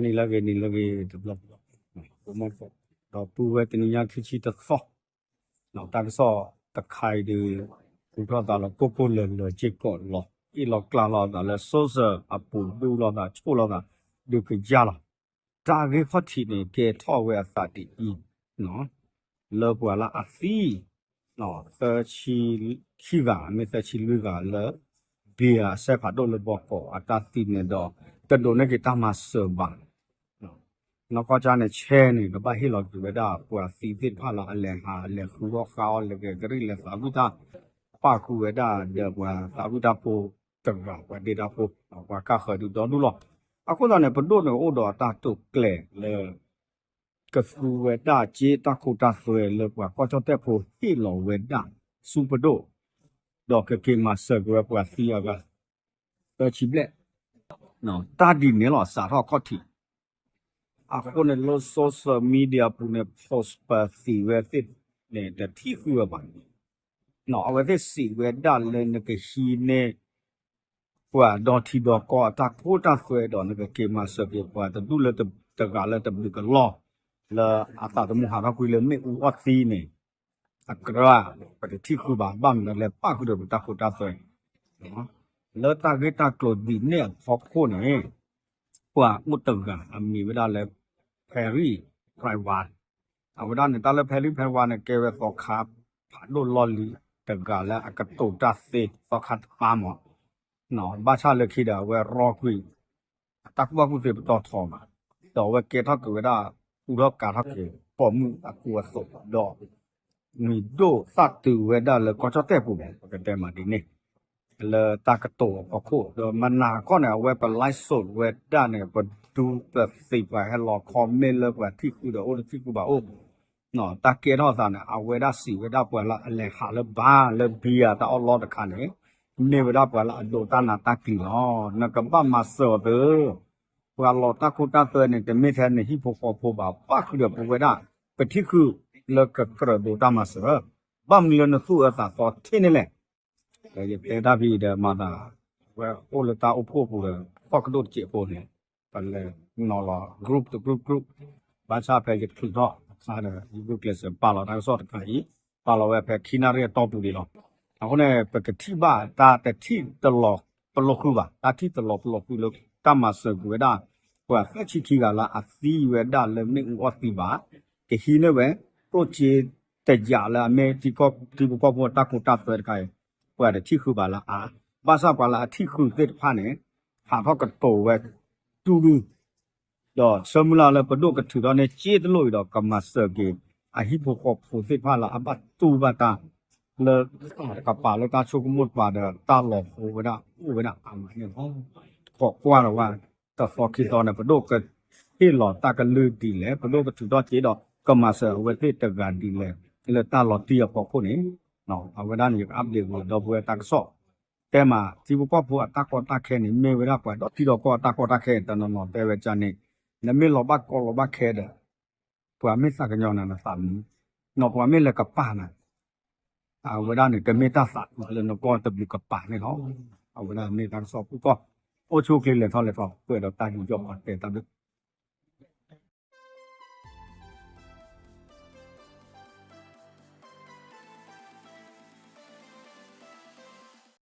နံၤလၢအဂ့ၤ နံၤလၢအဂ့ၤတဘျီ, ဒီပုၢ်ဝဲၢ် တနံၤညါခံဆံတသီ, တၢ်ကစီၣ်တခါအံၤဒီး ဟူထီၣ်သးလၢကိၢ်ကိၢ်လၢၤလၢၤစ့ၢ်ကီးလီၤ. အ့ၣ်လိာ်ကျါလိာ်သးလၢ social အပူၤ ဒူလိာ်သးဆိၣ်လိာ်သး ဒုးကယၤလီၤ. တၢ်ဂ့ၢ်ခီၣ်ထံးန့ၣ် ကဲထီၣ်ဝဲအသးဒ်အံၤ လၢပှၤလၢအသံ သၢဆံခံဂၤ မ့ၢ်သၢဆံလွံၢ်ဂၤလၢ ဘံယၤအစဲးဖးဒိၣ်လၢဘီကီး အတၢ်သံန့ၣ်ဒီး တဒိးန့ၢ်က့ၤတၢ်မၤစၢၤဘၣ်. နီၢ်ကီၢ်ကၠၢန့ၣ် ဆဲန့ၣ် ကဘၣ်ဟ့ၣ်လီၤက့ၤဝဲဒၣ် ပှၤသံသ့ၣ်တဖၣ်လၢအလဲၤဟး လဲၤဃုအီၣ်ဃုအီ လဲၤကဲကရံၣ် လဲၤသးဝံၣ်တၢ် ပၣ်ဃုာ်ဝဲဒၣ်ဒီး ပှၤသးဝံၣ်တၢ်ဖိတဂၤ ပှၤဒ့တၢ်ဖိ ပှၤကၢ်ဃၢၤဒုးဒီဒူၣ်လီၤ. အဃိသတးန့ၣ် ပဒိၣ်န့ၣ်အိၣ်ဒီးအတၢ်တိာ်ကျဲၤလၢ ကသူဝဲဒၣ်စ့တၢ်ခိတၢ်သွဲလၢပှၤကီၢ်ကၠီၣ်တဲၣ်ဖိဟ့ၣ်လီၤဝဲဒၣ်ဆူပဒိၣ်, ဒီးကက့ၤမၤစၢၤက့ၤဝဲပှၤသံအဂၤ သၢဆံဘျဲၣ်, တၢ်ဒ်န့ၣ်လီၤ စးထီၣ်ခီၣ်ထံး အဃိန့ၣ်လၢ social media ပူၤန့ၣ် post ပသံဝဲသ့ၣ်န့ၣ် တထံၣ်ဃုာ်ဝဲဘၣ်. အဝဲသ့ၣ်စံးဝဲဒၣ်လၢနကဟံးန့ၢ် ပှၤဒီထံဒီကီၢ်အတၢ်ခိတၢ်သွဲဒီး နကက့ၤမၤစၢၤက့ၤပှၤတဒူၣ်လၢတဂၤလၢတဘျုးကလီၢ် လၢအသးသမူဟးထီၣ်ကွံာ်လၢမ့ၣ်အူအီၣ်သံန့ၣ် အကြၢး ပတထံၣ်ဃုာ်ဘၣ် ဘၣ်မနုၤလဲၣ် ပၣ်ဃုာ်ဒီးပတၢ်ခိတၢ်သွဲ လၢတၢ်ဂ့ၢ်တၢ်ကျိၤဒ်န့ၣ်အဖီခိၣ်န့ၣ် ပှၤအိၣ်တဂၤအမံၤဝဲဒၣ်လၢ Perry Phrawa, အဝဲဒၣ်န့ၣ် တၢ်လၢ Perry Phrawa န့ၣ် ကဲဝဲသီခါဖးဒိၣ်လီၢ်လံၤတဂၤလၢအကတိၤတၢ်သ့ သီခါတပၤမး ဘၣ်ဆၣ်လၢခံဒီး အဝဲရီကွံာ် အတၢ်ကူၣ်ဘၣ်ကူၣ်သ့ပတီၢ်ထီမး, ဒီးအဝဲကဲထီၣ်က့ၤဝဲဒၣ် ဃုထီၣ်ကးထီၣ်က့ၤ ပိာ်မုၣ်အကူအသိး ဒီး မံၤဒိၣ်သၣ်တုၤဝဲဒၣ်လၢကီၢ်ကၠီၣ်တဲၣ်ပူၤမး ပကတဲမးဒ်န့ၣ် လၢတၢ်ကတိၤအဖီခိၣ် ဒီးမနၤခီန့ၣ် အဝဲပ live စ့ၣ် ဝဲဒၣ်န့ၣ် ပဒူပသံး ပှၤဟဲလီၤ comment လၢပှၤထံၣ်ဃုာ်ဒီးအိၣ် တထံၣ်ဃုာ်ဘၣ်အိၣ် တၢ်ကဲထီၣ်အသးန့ၣ် အဝဲဒၣ်စံးဝဲဒၣ်ပှၤလၢအလဲၤဟးလၢဘါလၢဘံယၤတၢ်အီၣ်လီတခါန့ၣ် မ့ၢ်ဝဲဒၣ်ပှၤလၢအဒိးတၢ်နးတၢ်ကျံၤလီၤ. နကဘၣ်မၤစၢၤအီၤသ့, ပှၤလီၤတၢ်ခိတၢ်သွဲန့ၣ် တမ့ၢ်ထဲနဟံၣ်ဖိဃီဖိဘၣ် ပၣ်ဃုာ်ဒီးပဝဲဒၣ် ပထံၣ်ဃုာ်လၢကကြၢးဒိးတၢ်မၤစၢၤ, ဘၣ်မနုၤလၢနသူၣ်အၢသးသီထံၣ်န့ၣ်လဲၣ် ယတဲတၢ်ဖဲအံၤဒီးမၤသး ဝဲအိၣ်လၢတၢ်အိၣ်ဖှိၣ်အပူၤဒီး ခီၣ်ကဒိၣ်တစဲးဖိန့ၣ် ပလဲၤနီၤလီၤ group တ group group ဘၣ်ဆၣ်ဖဲယချုးထီၣ်အခါဒီး ယဂုာ်ကျဲးစၢးပာ်လီၤတၢ်ကစီၣ်တခါအံၤ ပာ်လီၤဝဲဖဲခံနၣ်ရံၣ်အတီၢ်ပူၤဒံးလီၤ. အဃိန့ၣ် ပကထံၣ်ဘၣ်တၢ်တထံၣ်တလီၤပလိာ်ဃုာ်ဘၣ်, တၢ်ထံၣ်တလီၤပလိာ်ဃုာ်လၢတၢ်မၤစၢၤကွံာ်ဝဲဒၣ် ပှၤသၢဆံခံဂၤလၢအသံဝဲဒၣ်လၢမ့ၣ်အူအီၣ်သံဘၣ်, ကဟံးန့ၢ်ဝဲ ကျိၣ်စ့တယာ်လၢအမ့ၢ်ထံဖိကီၢ်ဖိအတၢ်ခိတၢ်သွဲတခါအံၤ ပှၤတထံၣ်ဃုာ်ဘၣ်လၢအါ, ဘၣ်ဆၣ်ပှၤလၢအထံၣ်ဃုာ်သ့ၣ်တဖၣ်န့ၣ် ဟးထီၣ်ကတိၤဝဲတူၢ်ဒူၣ် ဒီးဆၢမုၢ်လၢ်လၢပဒိၣ်ကထုးထီၣ်န့ၢ်စ့တလိၣ်အံၤဒီး ကမၤစၢၤက့ၤ အဟံၣ်ဖိဃီဖိသ့ၣ်တဖၣ်လၢအဘၣ်တူၢ်ဘၣ်တၢ် လၢတကပၤလၢတၢ်ဆိကမိၣ်တကပၤဒီး တၢ်လီၤဟိဝဲဒၣ်အိၣ်ဝဲဒၣ်အါမးန့ၣ်လီၤ. ခိးကွၢ်ဒီးဝဲ တသီခံသီန့ၣ် ပဒိၣ်ကဟ့ၣ်လီၤတၢ်ကလုၢ်ဒ်လဲၣ်, ပဒိၣ်ကထုးထီၣ်စ့ဒီး ကမၤစၢၤအဝဲသ့ၣ်တဂၤဒ်လဲၣ် လၢတၢ်လီၤတံၢ်အဖီခိၣ်န့ၣ် အဝဲဒၣ်န့ၣ် ယက update ဝံၤဒီပုၢ်ဝဲၢ်တၢ်ကစီၣ် တဲမး ထံဖိကီၢ်ဖိအတၢ်ကီတၢ်ခဲန့ၣ် မ့ၢ်ဝဲဒၣ်ပှၤဒီထံဒီကီၢ်အတၢ်ကီတၢ်ခဲ တနီၤနီၤတဲဝဲဒ်န့ၣ်, နမ့ၢ်လီၤဘၣ်ကီလီၤဘၣ်ခဲဒီး ပှၤမ့ၢ်သးကညီၤနၤ နသးမံ, နီၢ်ပှၤမ့ၢ်လဲၤကပၤနၤ အဝဲဒၣ်န့ၣ် ကမ့ၢ်တၢ်သးအုးလၢနကီၢ်တဘျုးကပၤန့ၣ်လီၤ. အဝဲဒၣ်မ့ၢ်တၢ်ကစီၣ်ဖုၣ်ကိာ် အိၣ်ဆူၣ်အိၣ်ချ့လဲၤထီၣ်လဲၤထီ ပှဲၤဒီးတၢ်ယူးယီၣ်ပှၤတဲတၢ်ဘျုး